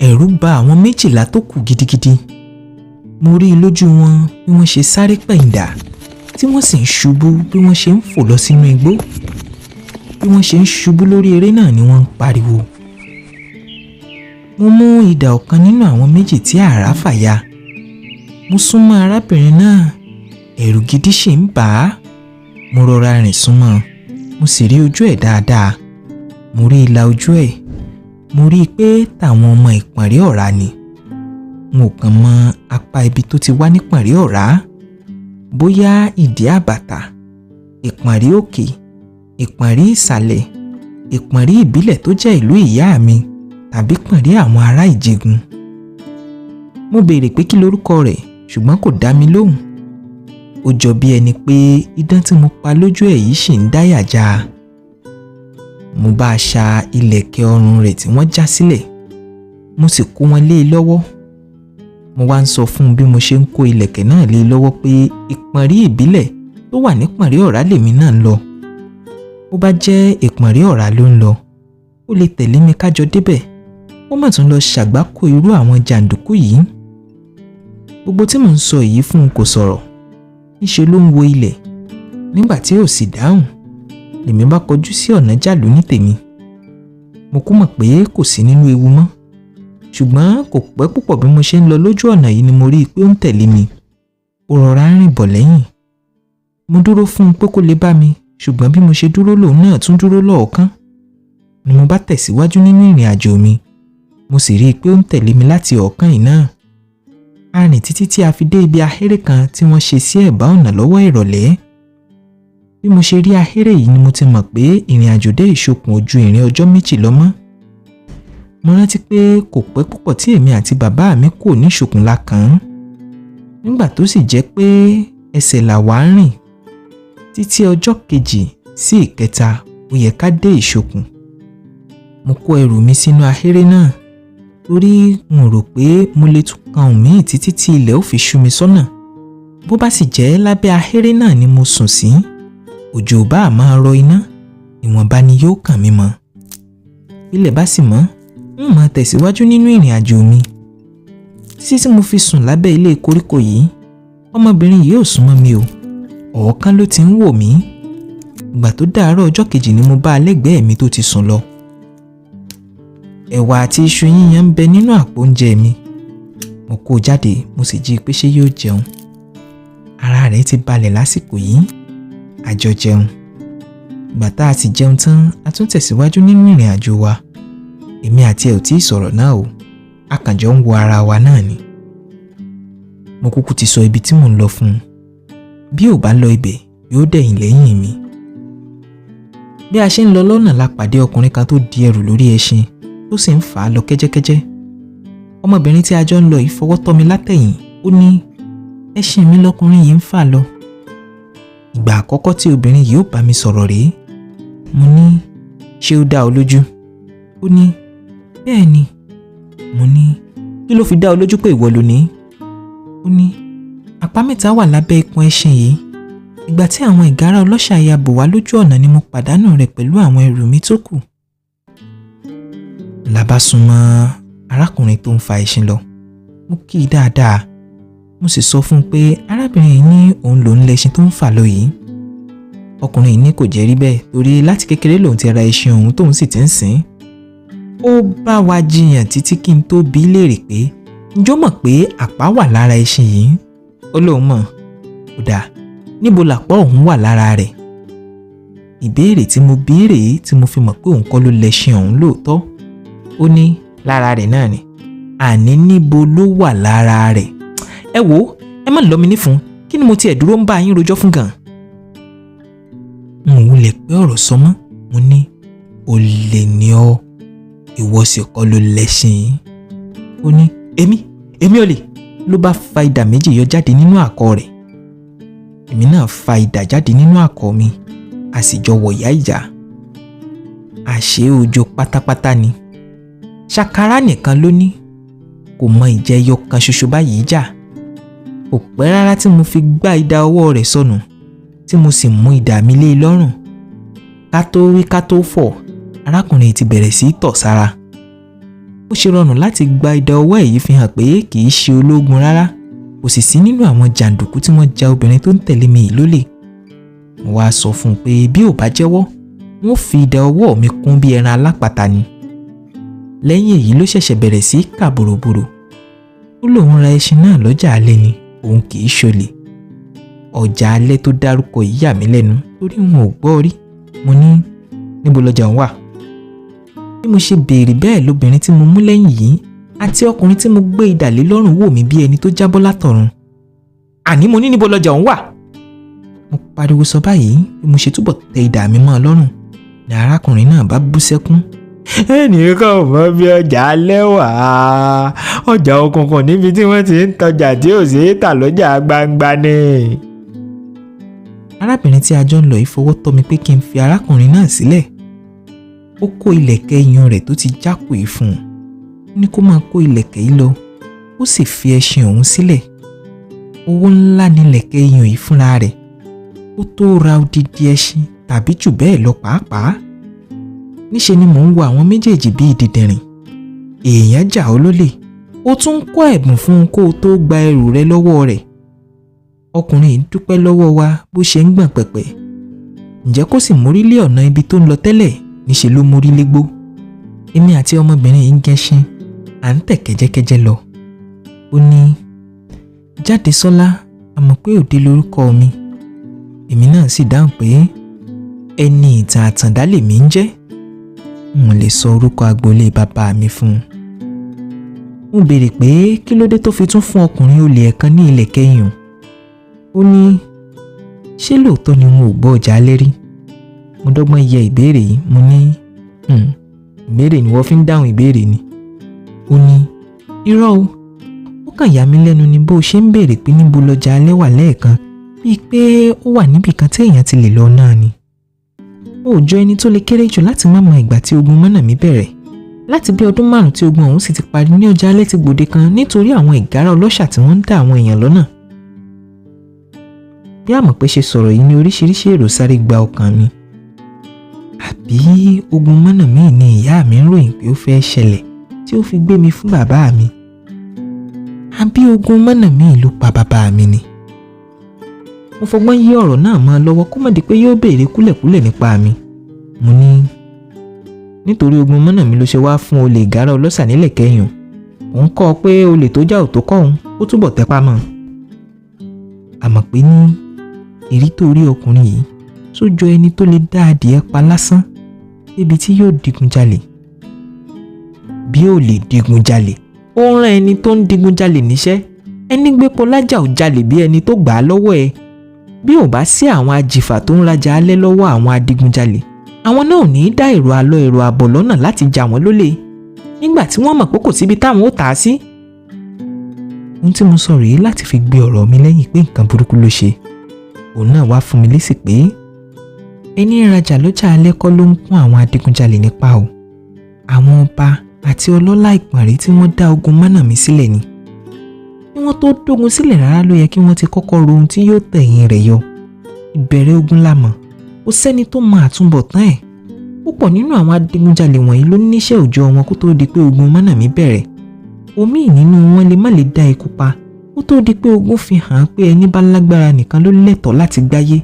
Ẹ̀rù bà àwọn 12 tó kù gidigidi. Mo rí i lójú wọn bí wọ́n ṣe sáré pẹ̀yìndà tí wọ́n sì ń ṣubú bí wọ́n ṣe ń fò lọ sínú igbó. Bí wọ́n ṣe ń ṣubú lórí eré náà ni wọ́n ń pariwo. Mo mú idà ọ̀kan nínú àwọn 2 tí àrá fà ya. Mo súnmọ́ arábìnrin náà, ẹ̀rù gidi sì ń bà á. Mo rọra rìn súnmọ́, mo sì rí ojú ẹ̀ dáadáa. Mo rí ìlà ojú ẹ̀, mo rí i pé tàwọn ọmọ Ìpọ̀nrí Ọ̀rá ni. N ò kàn mọ apá ibi tó ti wá nípọ̀nrí Ọ̀rá. Bóyá Ìdí Àbàtà, Ìpọ̀nrí Òkè, Ìpọ̀nrí Ìsàlẹ̀, Ìpọ̀nrí ìbílẹ̀ tó jẹ́ ìlú ìyá mi tàbí Pọ̀nrí àwọn ará Ìjẹ̀gùn. Mo béèrè pé kí lorúkọ rẹ̀, ṣùgbọ́n kò dá mi lóhùn. Ó jọ bí ẹni pé idán tí mo pa lójú ẹ̀ yìí ṣì ń dáyà já. Mo bá a ṣa ìlẹ̀kẹ̀ ọrùn rẹ̀ tí wọ́n já sílẹ̀, mo sì kó wọn lé e lọ́wọ́. Mo wá ń sọ fún un bí mo ṣe ń kó ìlẹ̀kẹ̀ náà lé e lọ́wọ́ pé Ìpọ̀nrí ìbílẹ̀ tó wà ní Pọ̀nrí Ọ̀rá lèmi náà ń lọ. Bó bá jẹ́ Ìpọ̀nrí Ọ̀rá ló ń lọ, ó lè tẹ̀lé mi kájọ débẹ̀. Ó mà tún lọ ṣàgbákò irú àwọn jàǹdùkú yìí. Gbogbo tí mò ń sọ yìí fún un kò sọ̀rọ̀. Níṣe ló ń wo ilẹ̀. Nígbà tí ò sì dáhùn, lèmi bá kọjú sí ọ̀nà jàlú ní tèmi. Mo kú mọ̀ pé kò sí nínú ewu mọ́. Ṣùgbọ́n kò pẹ́ púpọ̀ bí mo ṣe ń lọ lójú ọ̀nà yìí ni mo rí i pé ó ń tẹ̀lé mi. Ó rọra ń rìn bọ̀ lẹ́yìn. Mo dúró fún un pé kó lè bá mi, ṣùgbọ́n bí mo ṣe dúró lòun náà tún dúró lọ́ọ̀kan. Ni mo bá tẹ̀síwájú nínú ìrìn àjò mi, mo sì rí i pé ó ń tẹ̀lé mi láti ọ̀ọ́kán yìí náà. A rìn títí tí a fi dé ibi ahéré kan tí wọ́n ṣe sí ẹ̀bá ọ̀nà lọ́wọ́ ìrọ̀lẹ́. Bí mo ṣe rí ahéré yìí ni mo ti mọ̀ pé ìrìn àjò dé Ìṣokùn ojú ìrìn ọjọ́ 2 lọ mọ́. Mo rántí pé kò pẹ́ púpọ̀ tí èmi àti bàbá mi kò ní Ìṣokùn la kàn án. Nígbà tó sì jẹ́ pé ẹsẹ̀ là wá ń rìn títí ọjọ́ kejì sí ìkẹta, ó yẹ ká dé Ìṣokùn. Mo kó ẹrù mi sínú ahéré náà torí n ò rò pé mo lè tún kan òun míì títí tí ilẹ̀ ó fi ṣú mi sọ́nà. Bó bá sì jẹ́ lábẹ́ ahéré náà ni mo sùn sí, òjò bá máa rọ iná, ìwọ̀nba ni yóò kàn mí mọ́. Ilẹ̀ bá sì mọ́, n máa tẹ̀síwájú nínú ìrìn àjò mi. Títí tí mo fi sùn lábẹ́ ilé koríko yìí, ọmọbìnrin yìí ò súnmọ́ mi o. Ọ̀ọ́kán ló ti ń wò mí. Ìgbà tó dàárọ̀ ọjọ́ kejì ni mo bá a lẹ́gbẹ̀ẹ́ mi tó ti sùn lọ. Ẹ̀wà àti iṣu yíyan ń bẹ nínú àpò oúnjẹ mi. Mo kó o jáde, mo sì jí i pé ṣé yóò jẹun. Ara rẹ̀ ti balẹ̀ lásìkò yìí. A jọ jẹun. Ìgbà tá a sì jẹun tán, a tún tẹ̀síwájú nínú ìrìn àjò wa. Èmi àti ẹ̀ ò tí ì sọ̀rọ̀ náà o. A kàn jọ ń wo ara wa náà ni. Mo kúkú ti sọ ibi tí mò ń lọ fún un. Bí ò bá lọ ibẹ̀, yóò dẹ̀yìn lẹ́yìn mi. Bí a ṣe ń lọ lọ́nà la pàdé ọkùnrin kan tó di ẹrù lórí ẹṣin tó sì ń fà á lọ kẹ́jẹ́kẹ́jẹ́. Ọmọbìnrin tí a jọ ń lọ yìí fọwọ́ tọ́ mi látẹ̀yìn, ó ní ẹṣin mi lọkùnrin yìí ń fà lọ. Ìgbà àkọ́kọ́ tí obìnrin yìí ó bá mi sọ̀rọ̀ rèé. Mo ní ṣé ó dá ọ lójú? Ó ní bẹ́ẹ̀ ni. Mo ní kí ló fi dá ọ lójú pé ìwọ ló ní? Ó ní àpá mẹ́ta wà lábẹ́ ikùn ẹṣin yìí. Ìgbà tí àwọn ìgárá ọlọ́ṣà ya bò wá lójú ọ̀nà ni mo pàdánù rẹ̀ pẹ̀lú àwọn ẹrù mi tó kù. La bá súnmọ́ arákùnrin tó ń fa ẹṣin lọ. Mo kí i dáadáa. Mo sì sọ fún un pé arábìnrin yìí ní òun lòún lẹṣin tó ń fà lọ yìí. Ọkùnrin yìí ní kò jẹ́ rí bẹ́ẹ̀ torí láti kékeré lòun ti ra ẹṣin òun tóun sì ti ń sìn. Ó bá wa jiyàn títí kí n tó bi í léèrè pé ǹjọ́ mọ̀ pé àpá wà lára ẹṣin yìí? Ó lóun mọ̀. Ó dáa, níbo làpá òun wà lára rẹ̀? Ìbéèrè tí mo bi í rèé tí mo fi mọ̀ pé òun kọ́ ló lẹṣin òun lóòótọ́. Ó ní lára rẹ̀ náà ni. Àní níbo ló wà lára rẹ̀? Ẹ wò ó, ẹ má lọ́ mi nífun. Kí ni mo tiẹ̀ dúró ń bá yín rojọ́ fún gan? N ò wulẹ̀ pé ọ̀rọ̀ sọ mọ́. Mo ní olè ni ọ́, ìwọ sì kọ́ ló lẹ́ṣin. Ó ní èmi olè. Ló bá fa idà méjì yọ jáde nínú àkọ̀ rẹ̀. Èmi náà fa idà jáde nínú àkọ̀ mi, a sì jọ wọ̀yá ìjà. Àṣé ojo pátápátá ni. Ṣàkárá nìkan ló ní, kò mọ ìjẹyọ kan ṣoṣo báyìí jà. Kò pẹ́ rárá tí mo fi gbá idà ọwọ́ rẹ̀ sọnù, tí mo sì mú idà mi lé e lọ́rùn. Ká tó wí ká tó fọ̀, arákùnrin ti bẹ̀rẹ̀ sí í tọ̀ sára. Ó ṣe rọrùn láti gba idà ọwọ́ èyí fi hàn pé kì í ṣe ológun rárá, kò sì sí nínú àwọn jàǹdùkú tí wọ́n ja obìnrin tó ń tẹ̀lé mi yìí lólè. Mo wá sọ fún un pé bí ò bá jẹ́wọ́, wọ́n fi idà ọwọ́ mi kún bí ẹran alápatà ni. Lẹ́yìn èyí ló ṣẹ̀ṣẹ̀ bẹ̀rẹ̀ sí í kà bòròbòrò. Ó lóun ra ẹṣin náà lọ́jà alẹ́ ni, òun kì í ṣolè. Ọjà alẹ́ tó dárúkọ yìí yà mí lẹ́nu torí n ò gbọ́ rí. Mo ní níbo lọjà òun wà? Bí mo ṣe béèrè bẹ́ẹ̀ lóbìnrin tí mo mú lẹ́yìn yìí àti ọkùnrin tí mo gbé idà lé lọ́rùn wò mí bí ẹni tó jábọ́ látọ̀run. Àní mo ní níbo lọjà òun wà? Mo pariwo sọ báyìí bí mo ṣe túbọ̀ tẹ idà mi mọ́ ọ lọ́rùn ni arákùnrin náà bá bú sẹ́kún. Ẹnìkan ò mọ bí ọjà alẹ́ wà á, ọjà òkùnkùn níbi tí wọ́n ti ń tọjà tí ò ṣeé tà lọ́jà gbangba ni. Arábìnrin tí a jọ ń lọ yìí fọwọ́ tọ́ mi pé kí n fi arákùnrin náà sílẹ̀. Ó kó ìlẹ̀kẹ̀ iyùn rẹ̀ tó ti jákò yìí fún un. Ó ní kó máa kó ìlẹ̀kẹ̀ yìí lọ, ó sì fi ẹṣin òun sílẹ̀. Owó ńlá ni ìlẹ̀kẹ̀ iyùn yìí fúnra rẹ̀. Ó tó ra odidi ẹṣin tàbí jù bẹ́ẹ̀ lọ pàápàá. Níṣe ni mò ń wo àwọn méjèèjì bíi dìdìnrìn. Èèyàn jà ọ́ lólè, ó tún ń kó ẹ̀bùn fún un kó o tó gba ẹrù rẹ lọ́wọ́ rẹ̀. Ọkùnrin yìí dúpẹ́ lọ́wọ́ wa bó ṣe ń gbọ̀n pẹ̀pẹ̀. Ǹjẹ́ kó sì mórí lé ọ̀nà ibi tó ń lọ tẹ́lẹ̀, níṣe ló mórí légbó. Èmi àti ọmọbìnrin yìí ń gẹṣin, à ń tẹ̀ kẹ́jẹ́kẹ́jẹ́ lọ. Ó ní, Jádesọ́lá, a mọ̀ pé òde lorúkọ mi. Èmi náà sì dáhùn pé ẹni ìtàn àtàndá lèmi ń jẹ́. N ò lè sọ orúkọ agboolé bàbá mi fún un. Mo béèrè pé kí ló dé tó fi tún fún ọkùnrin olè ẹ̀kan ní ilẹ̀ kẹyìn. Ó ní, ṣé lóòótọ́ ni n ò gbọ́ ọjà alẹ́ rí? Mo dọ́gbọ́n yẹ ìbéèrè yìí, mo ní, ìbéèrè ni wọ́n fi ń dáhùn ìbéèrè ni. Ó ní, irọ́ o, ó kàn yà mí lẹ́nu ni bó o ṣe ń béèrè pé níbo lọjà alẹ́ wà lẹ́ẹ̀kan, bíi pé ó wà níbì kan tí èèyàn ti lè lọ náà ni. Ó jọ ẹni tó lè kéré jù láti má mọ ìgbà tí ogun mọ́nà mi bẹ̀rẹ̀. Láti bí ọdún 5 tí ogun ọ̀hún sì ti parí ní ọjà alẹ́ ti gbòde kan nítorí àwọn ìgárá ọlọ́ṣà tí wọ́n ń dá àwọn èèyàn lọ́nà. Bí Àmọ̀pé ṣe sọ̀rọ̀ yìí ní oríṣiríṣi èrò sáré gba ọkàn mi. Àbí ogun mọ́nà míì ni ìyá mi ń ròyìn pé ó fẹ́ ṣẹlẹ̀ tí ó fi gbé mi fún bàbá mi. Àbí ogun mọ́nà míì ló pa bàbá mi ni. Mo fọgbọ́n yí ọ̀rọ̀ náà mọ́ ọ lọ́wọ́ kó má di pé yóò béèrè kúlẹ̀kúlẹ̀ nípa mi. Mo ní nítorí ogun mọ́nà mi ló ṣe wá fún olè ìgárá ọlọ́ṣà nílẹ̀ kẹyìn. Òun kọ́ ọ pé olè tó jà ò tó kọ́ òun, ó túbọ̀ tẹpá mọ́. Àmọ̀pé ní èrí tó rí ọkùnrin yìí tó jọ ẹni tó lè dá adìẹ pa lásán débi tí yóò digunjalè. Bí ó lè digunjalè, ó ń rán ẹni tó ń digunjalè níṣẹ́. Ẹni gbépo lájà ò jalè bí ẹni tó gbà á lọ́wọ́ ẹ. Bí ò bá sí àwọn ajìfà tó ń rajà alẹ́ lọ́wọ́ àwọn adigunjalè, àwọn náà ò ní í dá èrò àlọ èrò àbọ̀ lọ́nà láti jà wọ́n lólè nígbà tí wọ́n mọ̀ pé kò síbi táwọn ó tà á sí. Ohun tí mo sọ rèé láti fi gbé ọ̀rọ̀ mi lẹ́yìn pé nǹkan burúkú ló ṣe. Òun náà wá fún mi lésì pé ẹni ń rajà lọ́jà alẹ́ kọ́ ló ń kún àwọn adigunjalè nípa o. Àwọn ọba àti ọlọ́lá ìpọ̀nrí tí wọ́n dá ogun mọ́nà mi sílẹ̀ ni. Kí wọ́n tó dógun sílẹ̀ rárá ló yẹ kí wọ́n ti kọ́kọ́ ro ohun tí yóò tẹ̀yìn rẹ̀ yọ. Ìbẹ̀rẹ̀ ogun la mọ̀, kò sẹ́ni tó mọ àtúbọ̀tán ẹ̀. Púpọ̀ nínú àwọn adigunjalè wọ̀nyí ló níṣẹ́ òòjọ́ wọn kó tó di pé ogun mọ́nà mi bẹ̀rẹ̀. Òmíì nínú wọn lè má lè dá ikú pa kó tó di pé ogun fi hàn pé ẹni bá lágbára nìkan ló lẹ́tọ̀ọ́ láti gbáyé.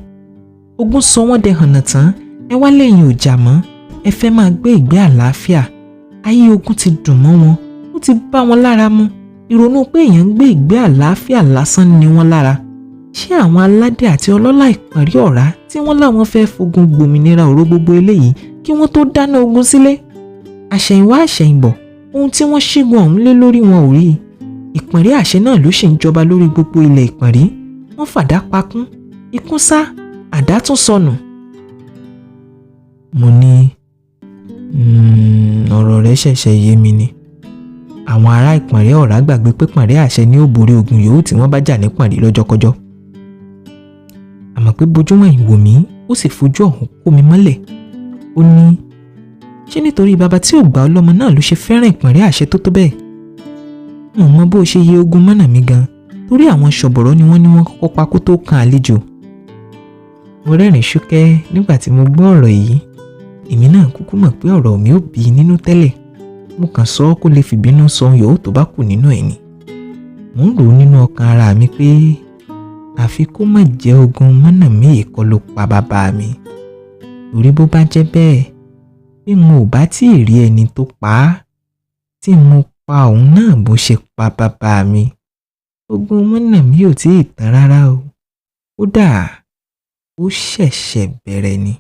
Ogun sọ wọ́n dẹ hànà tán, ẹ wá lẹ́yìn ò jà mọ́, ẹ fẹ́ máa gbé ìgbé àlàáfíà. Ayé ogun ti dùn mọ́ wọn, ó ti bá wọn lára mu. Ìrònú pé èèyàn ń gbé ìgbé àlàáfíà lásán ni wọ́n lára. Ṣé àwọn aládé àti ọlọ́lá ìpọ̀nrí ọ̀rá tí wọ́n láwọn fẹ́ fogun gbòmìnira òró gbogbo eléyìí kí wọ́n tó dáná ogun sílé? Àṣẹ̀yìnwá àṣẹ̀yìnbọ̀, Ohun tí wọ́n ṣígun ọ̀hún lé lórí wọn ò rí. Ìpọ̀nrí àṣẹ náà ló sì ń jọba lórí gbogbo ilẹ̀ Ìpọ̀nrí. Wọ́n fàdá pakún, ikún sá, àdá tún sọnù. Mo ní, ọ̀rọ̀ rẹ̀ ṣẹ̀ṣẹ̀ yé mi ni. Àwọn ará Ìpọ̀nrí ọ̀rá gbàgbé pé Pọ̀nrí àṣẹ ní ó borí ogun yòówù tí wọ́n bá jà ní Pọ̀nrí lọ́jọ́kọ́jọ́. Àmọ́ pé bojú wẹ̀yìn wò mí, ó sì fojú ọ̀hún kó mi mọ́lẹ̀. Ó ní, ṣé nítorí bàbá tí ò gbà ọ́ lọ́mọ náà ló ṣe fẹ́ràn Ìpọ̀nrí àṣẹ tó tó bẹ́ẹ̀? N ò mọ bó ṣe yẹ ogun mọ́nà mi gan, torí àwọn ṣọ̀bọ̀rọ̀ ni wọ́n ní wọ́n kọ́kọ́ pa kó tó kan àlejò. Mo rẹ́rìn ṣúkẹ́ nígbà tí mo gbọ́ ọ̀rọ̀ yìí. Èmi náà kúkú mọ̀ pé ọ̀rọ̀ mi ò bí i nínú tẹ́lẹ̀. Mo kàn sọ ọ́ kó lè fìbínú sọ ohun yòówù tó bá kù nínú ẹ̀ ni. Mò ń rò ó nínú ọkàn ara mi pé àfi kó má jẹ́ ogun mọ́nà mi yìí kọ́ ló pa bàbá mi. Torí bó bá jẹ́ bẹ́ẹ̀, bí mo ò bá tí ì rí ẹni tó pa á, tí mo pa òun náà bó ṣe pa bàbá mi, ogun mọ́nà mi ò tí ì tán rárá o. Kódà ó ṣẹ̀ṣẹ̀ bẹ̀rẹ̀ ni.